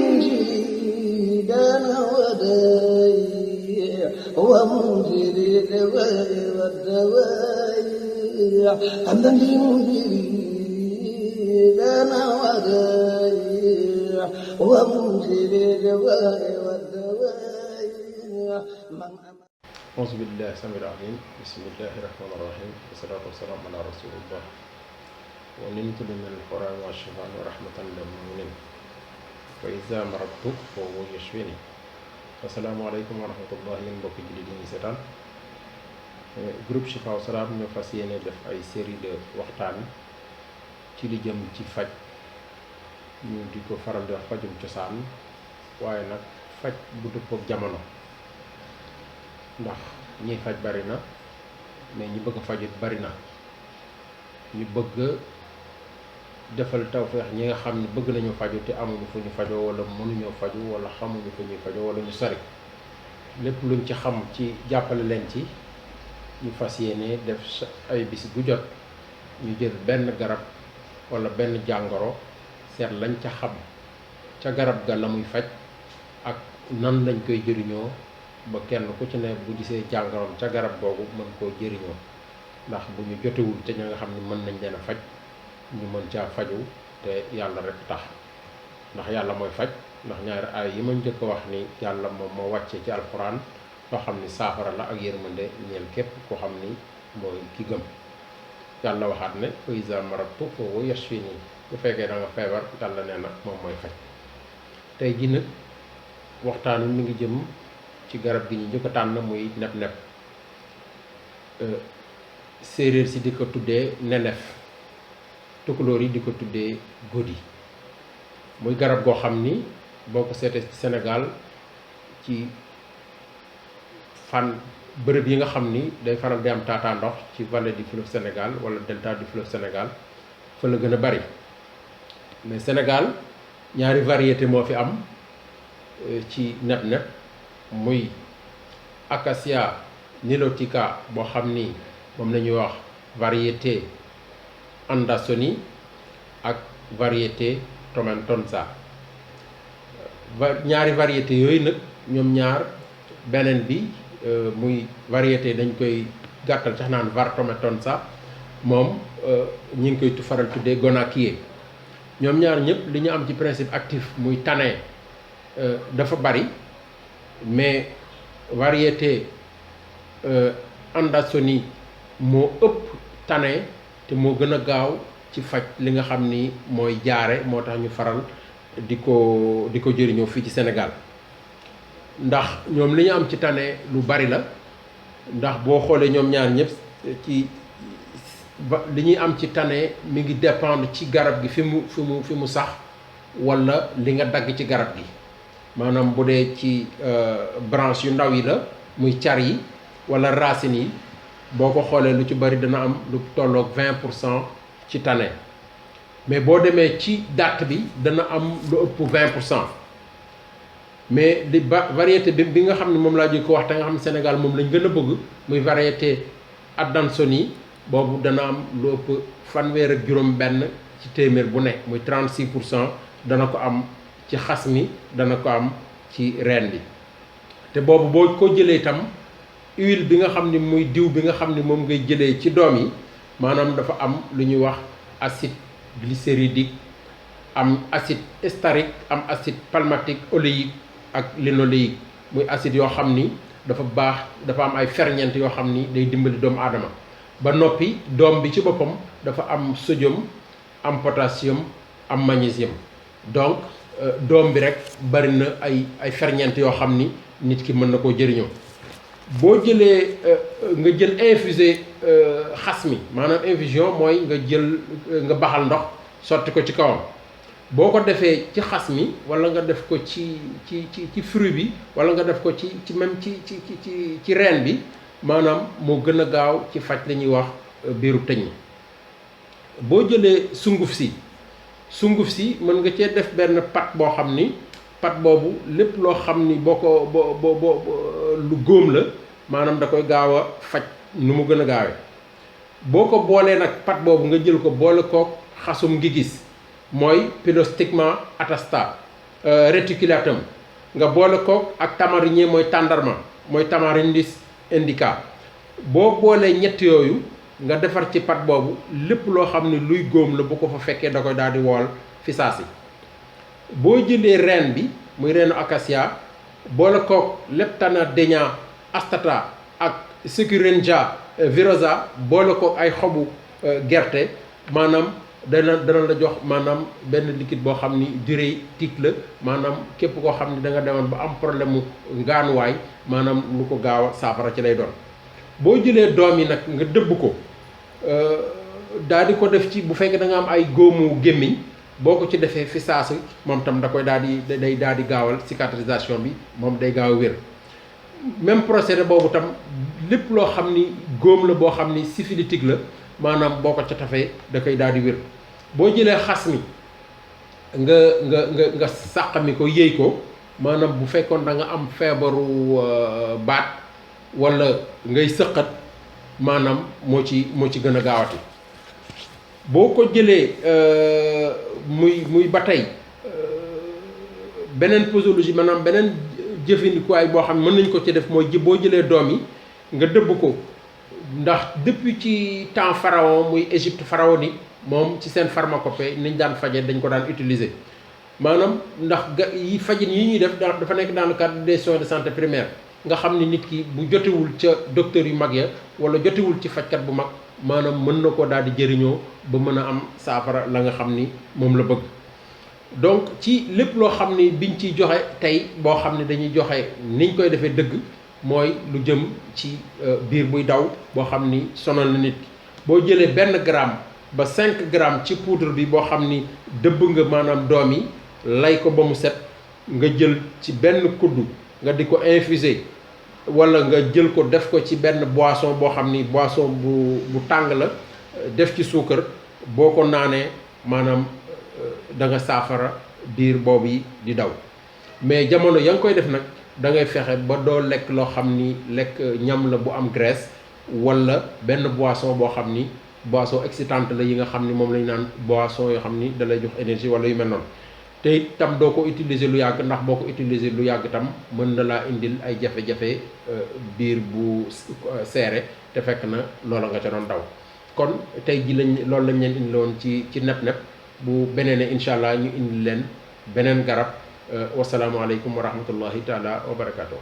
جيدنا ودايع ومنذر الدواء والدوايع حمدا لمنذرنا ودايع ومنذر الدواء والدوايع أعوذ بالله السميع العليم بسم الله الرحمن الرحيم والصلاة والسلام على رسول الله ونمت من القرآن والشفاء ورحمة للمؤمنين وإذا مرضت فهو يشفيني. Assalaamu aleykum wa rahmatullah yéen mbokki jullit yi ñu seetaan groupe Chifaou Salam ñoo fas yéene def ay série de waxtaan ci li jëm ci faj ñu di ko faral di wax fajum cosaan waaye nag faj bu dëppook jamono ndax ñiy faj bari na mais ñi bëgg a fajut bari na. ñu bëgg defal tawfeex ñi nga xam ne bëgg nañu faju te amuñu fu ñu fajoo wala mënuñoo faju wala xamuñu fu ñuy fajoo wala ñu sori lépp luñ ci xam ci jàppale leen ci ñu fas yéene def ay bis bu jot ñu jël benn garab wala benn jàngoro seet lañ ca xam ca garab ga la muy faj ak nan lañ koy jëriñoo ba kenn ku ci ne bu gisee jàngoroom ca garab googu mën koo jëriñoo ndax bu ñu jotewul te ña nga xam ne mën nañ leen a faj ñu mën caa faju te yàlla rek tax ndax yàlla mooy faj ndax ñaari ay yi ma njëkk a wax ni yàlla moom moo wàccee ci alxuraan loo xam ni saafara la ak yërmande ñeel képp ko xam ni mooy ki gëm. yàlla waxaat ne fa iza maradtu fa huwa yashfini bu fekkee da nga feebar yàlla nee na moom mooy faj. tey ji nag waxtaan wi mi ngi jëm ci garab gi ñu njëkk a tànn muy neb-neb séeréer si di ko tuddee nenef tukulóor yi di ko tuddee godi muy garab goo xam ni boo ko seetee ci Sénégal ci fan bërëb yi nga xam ni day faral di am taataa ndox ci vallée du fleuve Sénégal wala delta du fleuve Sénégal fa la gën a bari mais Sénégal ñaari variété moo fi am ci neb-neb muy acacia nilotica boo xam ni moom la ñuy wax variété Andassoni ak variété Tomentonsa ñaari variété yooyu nag ñoom ñaar beneen bi muy variété dañ koy gàttal sax naan var Tomentonsa moom ñi ngi koy faral tuddee gonakier ñoom ñaar ñëpp li ñu am ci principe actif muy tanin dafa bari mais variété Andassoni moo ëpp tanin te moo gën a gaaw ci faj li nga xam ni mooy jaare moo tax ñu faral di ko jëriñoo fii ci Sénégal ndax ñoom li ñu am ci tane lu bari la ndax boo xoolee ñoom ñaar ñëpp ci li ñuy am ci tane mi ngi dépendre ci garab gi fi mu sax walla li nga dagg ci garab gi maanaam bu dee ci branche yu ndaw yi la muy car yi walla racines yi boo ko xoolee lu ci bari dana am lu tolloog 20% ci tane mais boo demee ci dàtt bi dana am lu ëpp 20% mais li variété bi nga xam ne moom laa ji ko wax te nga xam ne Sénégal moom lañ gën a bëgg muy variété Andassoni boobu dana am lu ëpp fanweer ak juróom benn ci téeméer bu ne muy 36% dana ko am ci xas mi dana ko am ci reen bi te boobu boo ko jëlee itam huile bi nga xam ni muy diw bi nga xam ni moom ngay jëlee ci doom yi maanaam dafa am lu ñuy wax acide glycéridique am acide starique am acide palmitique oléique ak linoléique muy acide yoo xam ni dafa baax dafa am ay ferñeent yoo xam ni day dimbali doomu aadama ba noppi doom bi ci boppam dafa am sodium am potassium am magnésium donc doom bi rek bari na ay ferñeent yoo xam ni nit ki mën na koo jëriñoo. boo jëlee nga jël infusé xas mi maanaam infusion mooy nga baxal ndox sotti ko ci kawam boo ko defee ci xas mi walla nga def ko ci fruit bi walla nga def ko ci même ci reen bi maanaam moo gën a gaaw ci faj li ñuy wax biiru tëñ. boo jëlee sunguf si mën nga cee def benn pat boo xam ni pat boobu lépp loo xam ni boo lu góom la maanaam da koy gaaw a faj nu mu gën a gaawee boo ko boolee nag pat boobu nga jël ko boole kook xasum ngi gis mooy Pilostigma atasta réticulatum nga boole kook ak tamariñe mooy tàndarma mooy Tamarindus indica boo boolee ñett yooyu nga defar ci pat boobu lépp loo xam ne luy góom la bu ko fa fekkee da koy daal di wool fi saasi boo jëlee reen bi muy reenu acacia boole kook Leptana astata ak Succurentia virosa boole kook ay xobu gerte maanaam dana la jox maanaam benn liquide boo xam ni diurétique la maanaam képp koo xam ni da nga demoon ba am problème mu ngaanuwaay maanaam lu ko gaaw a saafara ci lay doon boo jëlee doom yi nag nga dëbb ko daal di ko def ci bu fekkee da nga am ay góomu gémmiñ boo ko ci defee fi saasi moom tam da koy daal di day daal di gaawal cicatrisation bi moom day gaaw a wér même procédé boobu tam lépp loo xam ni góom la boo xam ni syphilitique la maanaam boo ko ca tafee da koy daal di wér boo jëlee xas mi nga sàqami ko yëy ko maanaam bu fekkoon da nga am feebaru baat walla ngay sëqat maanaam moo ci gën a gaawati boo ko jëlee muy ba tey beneen posologie maanaam beneen jëfandikuwaay boo xam ne mën nañ ko ci def mooy boo jëlee doom yi nga dëbb ko ndax depuis ci temps pharaon muy Égypte pharaonique moom ci seen pharmacopée niñ daan faje dañ ko daan utiliser maanaam ndax yi fajin yi ñuy def dafa nekk dans le cadre des soins de santé primaire nga xam ni nit ki bu jotewul ca docteur yu mag ya wala jotewul ci fajkat bu mag maanaam mën na ko daal di jëriñoo ba mën a am saafara la nga xam ni moom la bëgg donc ci lépp loo xam ni biñ ciy joxe tey boo xam ne dañuy joxe niñ koy defee dëgg mooy lu jëm ci biir buy daw boo xam ni sonal na nit ki boo jëlee 1 gramme ba 5 grammes ci poudre bi boo xam ni dëbb nga maanaam doom yi lay ko ba mu set nga jël ci benn kuddu nga di ko infuser walla nga jël ko def ko ci benn boisson boo xam ni boisson bu tàng la def ci suukar boo ko naanee maanaam da nga saafara biir boobu yi di daw mais jamono ya nga koy def nag da ngay fexe ba doo lekk loo xam ni lekk ñam la bu am graisse walla benn boisson boo xam ni boisson excitante la yi nga xam ni moom lañu naan boisson yoo xam ni da lay jox énergie walla yu mel noonu te itam doo ko utiliser lu yàgg ndax boo ko utiliser lu yàgg tam mën na laa indil ay jafe-jafe biir bu seere te fekk na loola nga ca doon daw kon tey ji loolu lañ leen indiloon ci Nep-Nep bu beneen incha allah ñu indi leen beneen garab wasalaamualeykum wa rahmatullahi taala wa barakaatu.